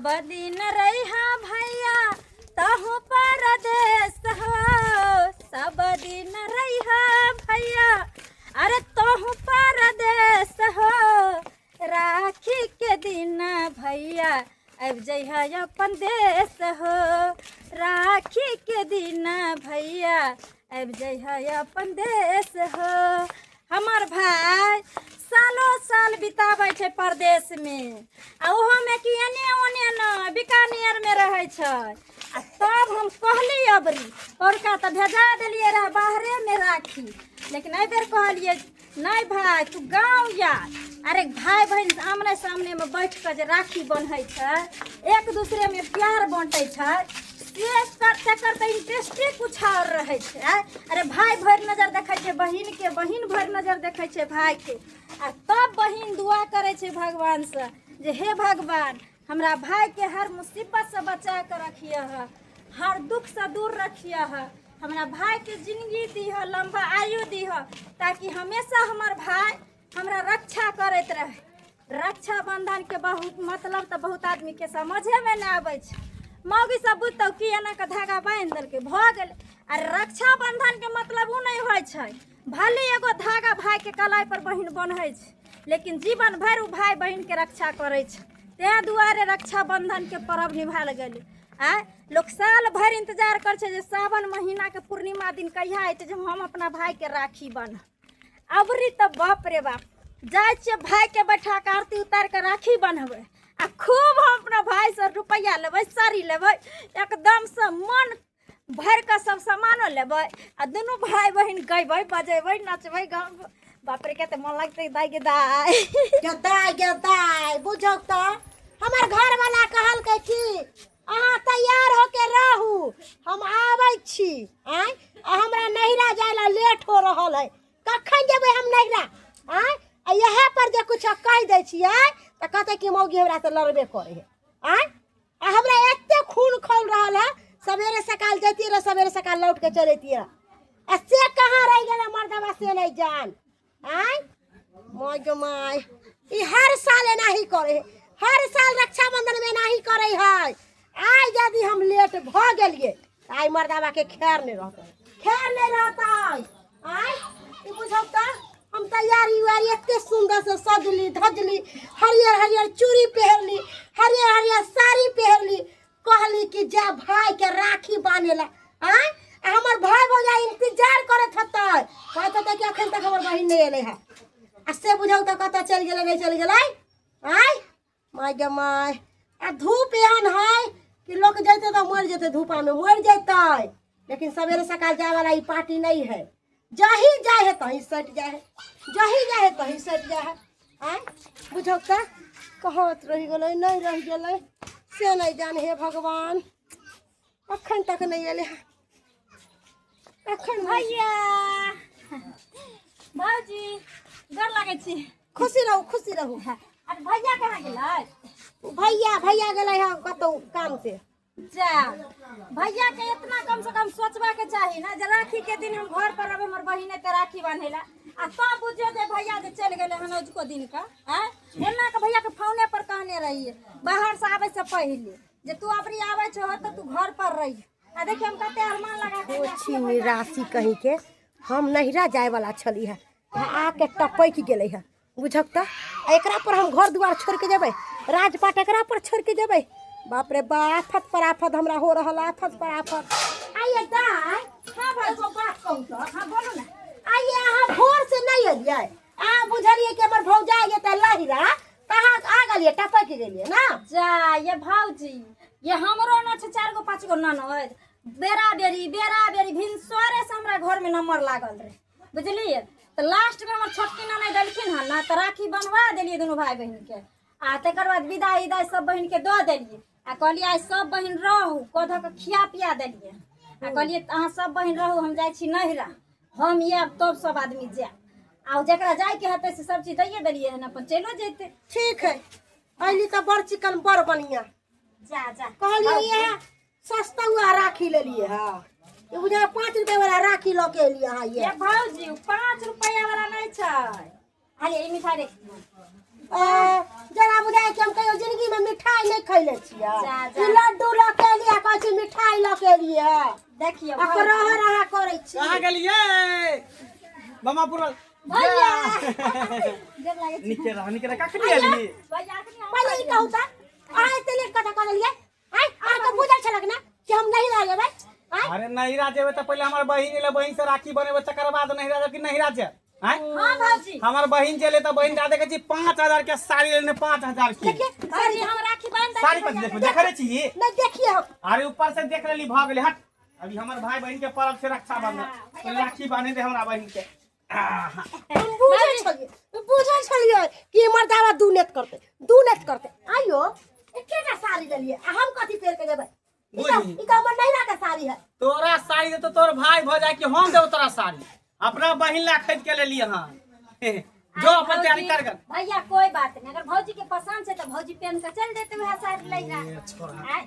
बदिन रहिहा भैया तहु परदेश हो, सब दिन रहिहा भैया अरे तहु परदेश हो। राखी के दिन भैया आबि जइहा अपन देश हो, राखी के दिन भैया आबि जइहा अपन देश हो। हमर भाय सालो साल बिताबै छै परदेशमे, आ ओहोमे कि एने ओने नहि, बीकानेरमे रहै छै। आ तब हम कहली अबरी पौरका तऽ भेजा देलियै रहए बाहरेमे राखी, लेकिन एहिबेर कहलियै नहि भाय तू गाँव जा। अरे भाय बहिन आमने सामनेमे बैठ कऽ जे राखी बन्है छै, एक दूसरेमे प्यार बाँटै छै, से तकर तऽ इंटरेस्टे कुछ आओर रहै छै। आँय अरे भाय भरि नजर देखै छै बहिनके, बहिन भरि नजर देखै छै भायके, आ तब बहिन दुआ करै छै भगवानसँ जे हे भगवान हमरा भायके हर मुसीबतसँ बचा कऽ रखियह, हर दुखसँ दूर रखियह, हमरा भायके जिंदगी दीह, लम्बा आयु दीह, ताकि हमेशा हमर भाय हमरा रक्षा करैत रहे। रक्षाबंधनके बहुत मतलब तऽ बहुत आदमीके समझेमे नहि आबै छै। मौगी सब बुझतौ कि एना कऽ धागा बान्हि देलकै भऽ गेलै। आ रक्षाबंधनके मतलब ओ नहि होइ छै, भले एगो धागा भायके कलाई पर बहिन बन्है छै, लेकिन जीवन भरि ओ भाय बहिनके रक्षा करै छै। ताहि दुआरे रक्षाबंधनके पर्व निभायल गेलै। आँय लोक साल भरि इंतजार करै छै जे सावन महीनाके पूर्णिमा दिन कहिया एतै जे हम अपना भायके राखी बान्हब। अबरी तऽ बाप रे बाप जाइ छियै भायके बैठा कऽ आरती उतारि कऽ राखी बन्हबै, आ खूब हम अपना भायसँ रुपैआ लेबै, साड़ी लेबै, एकदमसँ मन भरि कऽ सब सामानो लेबै, आ दुनू भाय बहिन गयबै बजेबै नचबै गाँव। बाप रे कते मन लगतै दाइ गे दाइ। गे दाइ गे दाइ, बुझौ तऽ हमर घरवाला कहलकै कि अहाँ तैयार होके रहू, हम आबै छी। आँय आ हमरा नैहरा जाय ला लेट हो रहल है, कखन जेबै हम नैहरा? आँय आ इएह पर जे कुछो कहि दै छियै तऽ कहतै कि मौगी हमरा से लड़बे करै है। आँय आ हमरा एते खून खौल रहल है, सवेरे सकाल जैतियै रह, सवेरे सकाल लौट के चल अयतियै रह, आ से कहाँ रहि गेलै मर्दवा से नहि जान। आँय my गे my, ई हर साल एनाही करे है, हर साल रक्षाबंधन में एनाही करे है। आइ यदि हम लेट भऽ गेलियै तऽ आइ मर्दाबा के खैर नहि रहतै, खैर नहि रहतै। आँय ई बुझौ तऽ हम तैयारी उयारी एते सुन्दर से सजली धजली, हरियर हरियर चूड़ी पहिरली, हरियर हरियर साड़ी पहिरली, कहली कि जा भाई के राखी बान्हेला। आँय आ हमर भाई भौजाई इंतजार करैत होतै, कहैत होतै कि अखन तक हमर बहिन नहि एलै है, आ से बुझौ तऽ कतऽ चलि गेलै नहि चलि गेलै। आँय my गे my, आ धूप एहन है कि लोक जैतै तऽ मरि जेतै, धूपामे मरि जेतै, लेकिन सवेरे सकाल जायवला ई पार्टी नहि है। जही जाइ है तहीं सटि जाइ है, जही जाइ है तहीं सटि जाइ है। आँय बुझौ तऽ कहत रहि गेलै नहि रहि गेलै से नहि जान। हे भगवान अखन तक नहि एलै हँ अखन। भैया भौजी गोर लागै छी। खुशी रहू, खुशी रहू। अरे भैया कहाँ गेलै? भैया भैया गेलै हँ कतहु काम से। जा भैया के इतना कम से कम सोचबा के चाही ना जे राखी के दिन हम घर पर रहबै, हमर बहिन एते राखी बान्हेला, आ तब बुझियो जे भैया जे चलि गेलै हन अजुको दिन का। आँय एना के भैया के फोने पर कहने रहिए बाहर से आबै से पहिले जे तू अबरी आबै छहो तऽ तू घर पर रही, आ देखियौ हम कते अरमान लगा के छी निराशी कहीं के हम नैहरा जायवला छली है, आके टपकि गेलै है। बुझक तऽ आ एकरा पर हम घर दुआर छोड़ि के जेबै, राजपाट एकरा पर छोड़ि के जेबै? बाप रे बाप, आफत पर आफत हमरा हो रहल, आफत पर आफत। आइए दाइ, हाँ भाई एगो बात कहू तऽ। हाँ बोलू ना। आइए अहाँ भोर से नहि एलियै, अहाँ बुझलियै कि हमर भौजाइ जेतै लहिरा तऽ अहाँ आ गेलियै, टपकि गेलियै ना। जा ये भौजी, ये हमरो न छै चारि गो पाँच गो ननद, बेरा बेरी बेरा बेरी भिनसरे से हमरा घर में नंबर लागल रहे बुझलियै। तऽ लास्ट में हमर छोटकी ननद देलखिन हन ना, तऽ राखी बनवा देलियै दुनू भाई बहिन के, आ तकर बाद विदाई उदाई सब बहिन के दऽ देलियै, आ कहलियै आइ सब बहिन रहू, कऽ धऽ कऽ खिया पिया देलियै, आ कहलियै अहाँ सब बहिन रहू, हम जाइ छी नैहरा, हम आयब तब सब आदमी जायब, आ जकरा जाइके हेतै से सब चीज दैये देलियै हन, अपन चलियो जेतै। ठीक है, अइली तऽ बड़ चिकन बड़ बढ़िया। जा जा कहलियै इएह सस्ता हुआ राखी लेलियै हँ, ई बुझाय 5 रुपए वाला राखी लऽ के एलियै अहाँ। ये भौजी 5 रुपया वाला नहि छै। अरे ई मिठाई देख। ए, जरा बुझाय कि हम कहियो जिंदगी में मिठाई नहीं खैले छियै। जा, जा। ई लड्डू लऽ के एलियै, कहै छी मिठाई लऽ के एलियै। देखियौ। आ रहर अहाँ करै छी। कहाँ गेलियै बमापुर? भैया, गोर लागै छी। नीके रह, नीके रह। कखनी एली? भैया, अखनी हम पहिले ई कहू तऽ अहाँ एते लेट कतऽ कऽ देलियै? आँय, अहाँके बुझल छलक ने कि हम नहीं लऽ जेबै? आँय? अरे नैहरा जेबै तऽ पहिले हमर बहिन एलै, बहिन से राखी बनेबै, तकर बाद नैहरा जायब कि नैहरा जायब? आँय? हाँ भौजी। हमर बहिन जे तऽ बहिन दादा देखै छी 5000 के साड़ी लेने, 5000 के। देखिए। भौजी, हम राखी बांध दै। साड़ी कथी देखबै? देखै छी। नहीं देखिए हम। अरे ऊपर से देख लेली, भऽ गेलै। हट, अभी हमर भाई बहिन के पर्व छै रक्षाबंधन, पहिले राखी बांधे दे हमरा बहिन के। आहा। हम बुझै छलियै, बुझै छलियै कि मर्दावा दू नेत करतै, दू नेत करतै। आइयो एकेटा साड़ी लेलियै आ हम कथी पहिर के जेबै? ई तऽ बुझली। ई तऽ हमर नैहरा के साड़ी है। तोरा साड़ी देतो तोर भाई भऽ जाय कि हम देबो तोरा साड़ी? अपना बहिन ला खरीद के लेली हन। जो अपन तैयारी कर गन। भैया, कोई बात नहीं, अगर भौजी के पसंद छै तऽ भौजी पहन के चल देते वएह साड़ी लैला। ए, छोड़ा। आय।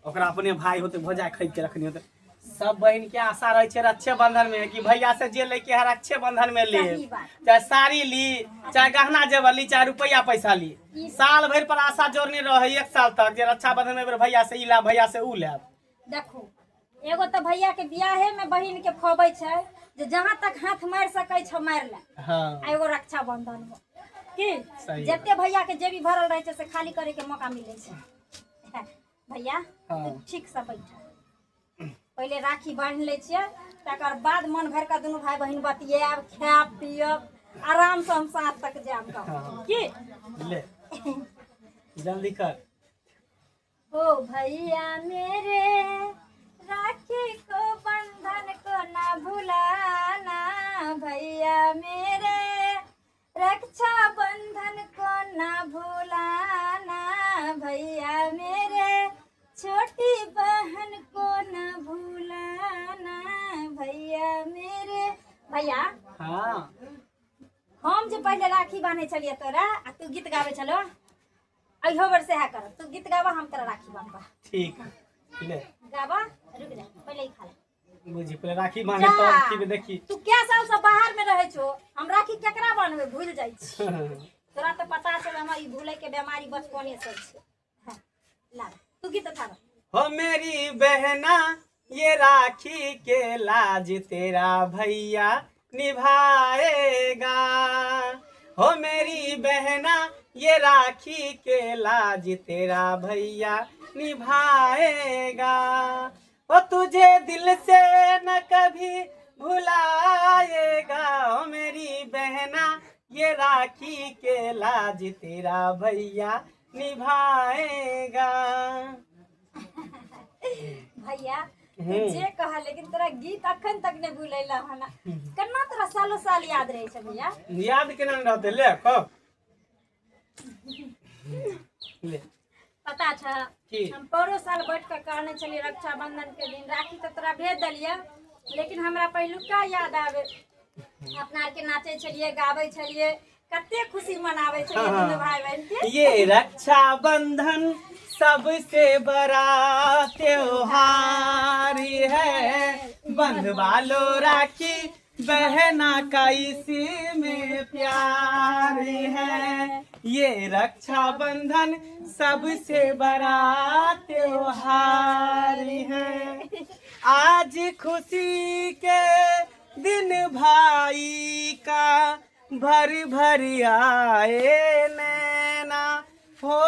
ओकरा अपने भाई होते भऽ जाय खरीद के रखनी होते। सब बहिन के आशा रहे छै रक्षे बंधन में कि भैया से जे लेके है रक्षे बंधन में ले, सही बात। चाहे साड़ी ली, चाहे गहना जेवर ली, चाहे रुपया पैसा ली। साल भरि पर आशा जोड़ने रहे एक साल तक जे रक्षाबंधन में भैया से ई लाब, भैया से ऊ लाब। देखू, एगो तऽ भैया के बियाहे में बहिन के फबै छै जे जहाँ तक हाथ मारि सकै छौ मारि ले। आ एगो रक्षाबंधन में की सही। जते भैया के जेबी भरल रहै छै से खाली करे के मौका मिलै छै। भैया, तू ठीक से बैठ, पहिले राखी बान्हि लै छियै, तकर बाद मन भरि कऽ दुनू भाय बहिन बतियाएब, खायब पियब आरामसँ। हम साँझ तक जायब गाँव। की ले, जल्दी कर। ओ भैया मेरे, राखी को बंधन को ना भुलाना। भैया मेरे, रक्षा बंधन को ना भुलाना। भैया मेरे, छोटी बहन को ना भुलाना। भैया मेरे। भैया, हम जे पहिले राखी बान्है छलियै तोरा आ तू गीत गाबै छलो, अहियो बेर सएह करब। तू गीत गाबऽ, हम तोरा राखी बान्हबा। ठीक है, ले। गाबऽ, रुक जा, पहिले ही खा ले। बुझी, पहिले राखी बांधे तब की देखी। तू क्या साल से बाहर में रहै छो, हम राखी केकरा बान्हबै भूल जाइ छी। तोरा तऽ पता छै हमर ई भूलै के बेमारी बचपने से छै। हाँ, ला, तू गीत थारो। हो मेरी बहना, ये राखी के लाज तेरा भैया निभाएगा। हो मेरी बहना, ये राखी के लाज तेरा भैया निभाएगा। ओ तुझे दिल से न कभी भुलाएगा। ओ मेरी बहना, ये राखी के लाज तेरा भैया निभाएगा। भैया, तू जे कह, लेकिन तोरा गीत अखन तक नहीं भूलैला हन। केना तोरा सालो साल याद रहे छै भैया? याद केना नहि रहतै? ले, कह, ले। पता छ? की? हम परो साल बैठ कऽ कहने छलियै रक्षाबंधन के दिन राखी तऽ तोरा भेज देलियै, लेकिन हमरा पहिलुका याद आवे, अपना आरके नाचै छलियै, गाबै छलियै, कते खुशी मनाबै छलियै दुनू भाई बहिन के। ये रक्षाबंधन सबसे बड़ा त्योहार है, बंधवा लो राखी बहना का इसी में प्यार है। ये रक्षाबंधन सबसे बड़ा त्योहार है। आज खुशी के दिन भाई का भर भर आए नैना। हो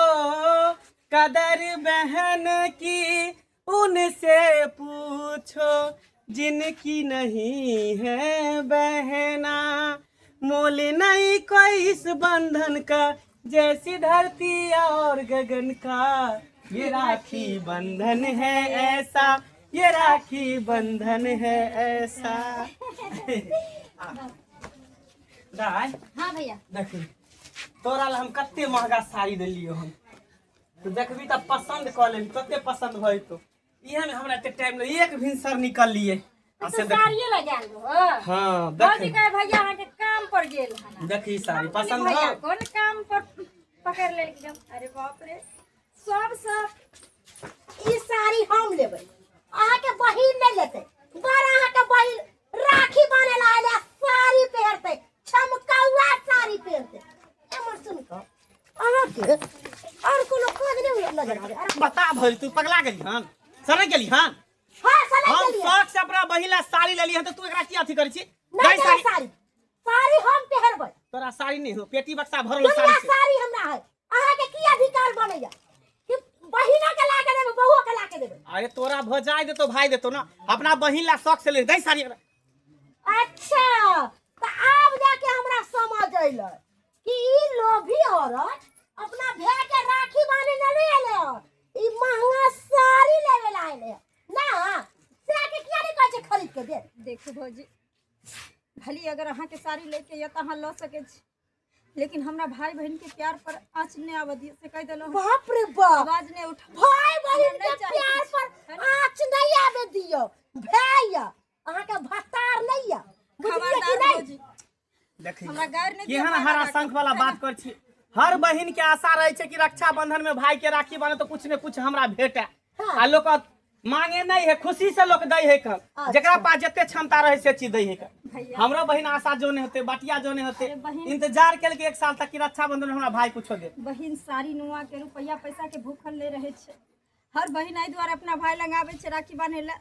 कदर बहन की उनसे पूछो जिनकी नहीं है बहना। मोल नहीं कोई इस बंधन का जैसी धरती और गगन का। ये राखी बंधन है ऐसा, ये राखी बंधन है ऐसा। दाय। हाँ भैया। देखी, तोरा ला हम कते महंगा साड़ी देलियो हम। तो देखबी तऽ पसंद कऽ लेबी, कते पसंद भऽ जेतौ। इहे में हमरा एते टाइम लगे, एक भिनसर निकललिए आ तो से देख। साड़िए लगायल रहो? हाँ। भौजी देख। कहे भैया अहाँके काम पर गेल हन। देखी, साड़ी हम पसंद कहलियै, भैया हो? कोन काम पर पकड़ लेलखिन? अरे बाप रे, सब सब ई साड़ी हम लेबै, अहाँके बहिन नहि लेतै। बड़ अहाँके बहिन राखी बान्है ला आयल, साड़ी पहिरतै, चमकौआ साड़ी पहिरतै। एमहर सुन कऽ भौजी तू पगला गेली हन सड़क गेली हन हां सलाई हम गेलियै शौक से अपना बहिन ला साड़ी लेली हन तऽ तू एकरा की अथी करै छी नहीं दही देबै साड़ी साड़ी साड़ी हम पहिरबै तोरा साड़ी नहीं हो पेटी बक्सा भरल दुनिया साड़ी छै साड़ी हमरा है अहाँ के की अधिकार बनैया कि बहिना के ला के देबै बहुओ के ला के देबै अरे तोरा भ जाय देतो भाई देतो ना अपना बहिन ला शौक से ले दही साड़ी एकरा। अच्छा तऽ आब जाके हमरा समझ अयलै कि ई लोभी औरत अपना भाय के राखी बांधे नहीं एले हन ई महंगा साड़ी लेवे ला एले हन ना से के किया नहीं कहै छै खरीद के दे देखू भौजी भली अगर अहाँके साड़ी लैके यऽ तऽ अहाँ लऽ सकै छी लेकिन हमरा भाई बहन के प्यार पर आँच नहि आबऽ दियौ से कहि देलहुँ बाप रे बाप आवाज नहि उठा भाई बहिन हमरा के नहि चाही प्यार किछु, पर है ना? आँच नहीं आवे दियो भाई या अहाँ के भत्तार नहीं या बुझलिए कि खबरदार नहीं भौजी देखी हमरा गारि नहि दिअ केहन भाई हरा लगा के। शंख वाला बात कर छी हर बहिन के आशा रहे छै कि रक्षाबंधन में भाई के राखी बांधे तो कुछ ने कुछ हमरा भेटे हाँ। आ लोग मांगे नहीं है खुशी से लोग दै है कन अच्छा। जेकरा पास जते क्षमता रहे से चीज दै है कन भैया हमरो बहिन आशा जो नहीं होते बटिया जो नहीं होते अरे बहिन। इंतजार केल के एक साल तक कि रक्षाबंधन में हमरा भाई कुछो दे बहिन साड़ी नुआ के रुपैआ पैसा के भूखल नहीं रहे छै हर बहिन एहि दुआरे अपना भाई लग आबै छै राखी बान्है लए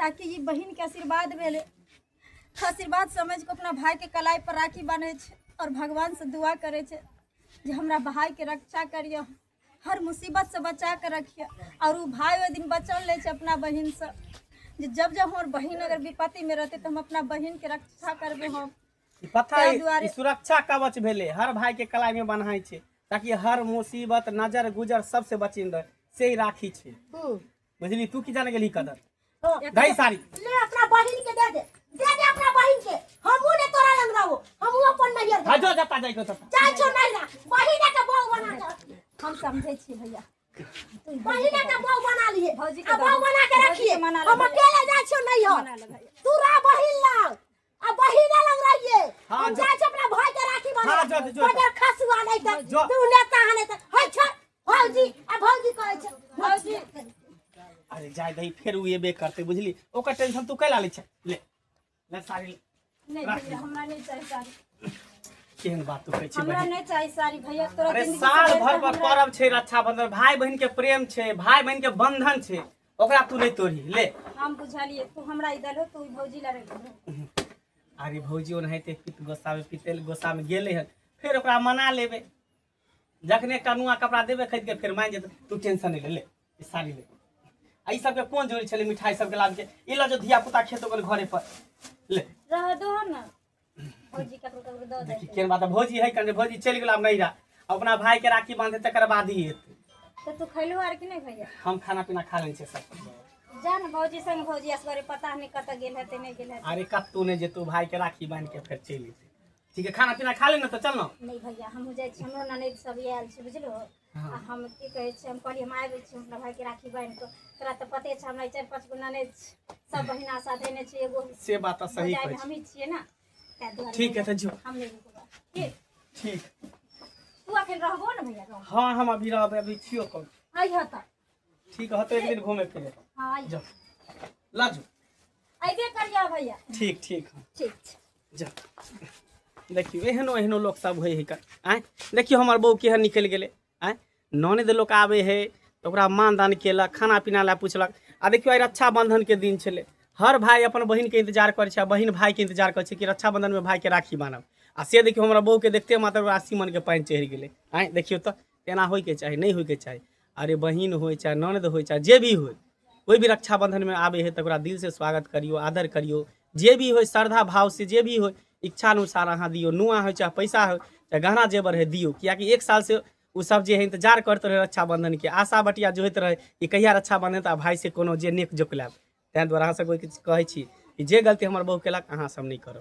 ताकि ई बहिन के आशीर्वाद भेलै आशीर्वाद समझ के अपना भाई के कलाई पर राखी बान्है छै और भगवान से दुआ करै छै जे हमरा भाई के रक्षा करियौ हर मुसीबत से बचा के रखिए और उ भाई ओहि दिन बचल लै छै अपना बहिन से जे जब जब हमर बहिन अगर विपत्ति में रहतै तऽ हम अपना बहिन के रक्षा करबै हम ई पता है ताहि दुआरे- ई सुरक्षा कवच भेलै हर भाई के कलाई में बन्हाइ छै ताकि हर मुसीबत नजर गुजर सबसे बचिन रहे से ही राखी छै हम्म। बुझली तू की जाने गेली कदर हाँ। दही साड़ी ले अपना बहिन के दे दे दे दे अपना बहिन के हमहू ने तोरा लंग रहो हमहू अपन नैहर हाँ जो जता जाय को तता जाइ छो नैहरा बहिने के बहू बना के हम समझै छियै भैया बहिने के बहू बना लिए भौजी के आ बहू दहो। बना के भौजी रखिए के मना ले हम भैया। अकेले जाइ छो नैहर मना ले भैया। तू रह बहिन लग आ बहिने लग रहिए हाँ, हम जो- जाइ छो अपना भाई के राखी बना हाँ, जो- जो- बजर खसुआ नहीं त जो। तू नेता हने त है छ भौजी आ भौजी कहै छ भौजी अरे जाय दही फेर उ एबे करते बुझली ओकर टेंशन तू कैला लै छै ले ले साड़ी ले। नहीं राख भैया हमरा नहीं चाही साड़ी केहन बात तू कहै छी हमरा बहिन नहीं चाही साड़ी भैया तोरा अरे जिंदगी से साल बढ़िके भर पर हमरा- पर्व छै रक्षाबंधन भाई बहिन के प्रेम छै भाई बहिन के बंधन छै ओकरा तू नहीं तोड़ी ले हम बुझलिए तू हमरा ई देलहो तू ई भौजी ला रख दहो। अरे भौजी ओनाहिते पित गोस्सा में पितेल गोस्सा में गेलै हन फेर ओकरा मना लेबै जखने एकटा नुआ कपड़ा देबै खरीद के फेर मानि जेतै तू टेंशन नहि ले ले ई साड़ी ले आ ई सबके कोन जरूरी छलै मिठाई सबके लाबके ई लऽ जो धिया पुता खेतो गेल घरे पर ले रह दो ना भौजी ककरो ककरो दऽ देखी देतै केहन बात है, भौजी है कने भौजी चलि गेल आब नैहरा अपना भाई के राखी बांधे तकर बाद ही एतै तऽ तू खैलहो आर कि नहि भैया हम खाना पीना खा लेने छियै सब जा ने भौजी संग भौजी असगरे पता नहि कतऽ गेल हेतै नहि गेल हेतै अरे कतौ नहि जेतौ भाई के राखी बांध के फेर चलि एतै ठीक है खाना पीना खा ले ना तो चल ना नहि भैया हमहूँ जाइ छी हमरो ननैद सब आयल छै बुझलो आ हम की कहै छै हम कहलियै हम आबै छी हम अपना भाइके राखी बान्हि कऽ तोरा तऽ पते छै हमरा चारि पाँच गो ननैद छै सब बहिना साथ देने छै एगो से बात तऽ सही भौजाइ कहै छी हमही छियै ने ताहि दुआरे ठीक है तऽ जो हम नहि रुकबै की ठीक तू अखन रहबो ने भैया गाँव हाँ हम अभी रहबै अभी छियो कम अइह तऽ ठीक होतो एक दिन घूमे फिरे हाँ अइह जो ला जो अइबे करियह भैया ठीक ठीक हाँ ठीक छै जा देखियौ एहनो एहनो लोक सब होइ है आँय देखियौ हमर बहू केहन निकलि गेलै आँय ननद लोक आबै है तऽ ओकरा मानदान केलक खाना पीना लए पुछलक आ देखियौ आइ रक्षाबंधनके दिन छलै हर भाय अपन बहिनके इंतजार करै छै आ बहिन भायके इंतजार करै छै कि रक्षाबंधनमे भायके राखी बान्हब आ से देखियौ हमरा बहूके देखते मात्र ओकरा सीमनके पानि चढ़ि गेलै आँय देखियौ तऽ एना होइके चाही नहि होइके चाही अरे बहिन होइ चाहे ननद होइ चाहे जे भी होइ कोइ भी रक्षाबंधनमे आबै है तऽ ओकरा दिलसँ स्वागत करियौ आदर करियौ जे भी होइ श्रद्धा भावसँ जे भी होइ इच्छा अनुसार अहाँ दियौ नुआ होइ चाहे पैसा होइ चाहे गहना जेवर होइ दियौ किएकि एक सालसँ ओ सब जे है इंतजार करैत रहै रक्षाबंधनके आशा बटिया जोहैत रहै कि कहिया रक्षाबंधन तऽ भाइसँ कोनो जे नीक जोक लायब ताहि दुआरे अहाँ सबके किछु कहै छी कि जे गलती हमर बहू केलक अहाँ सब नहि करब।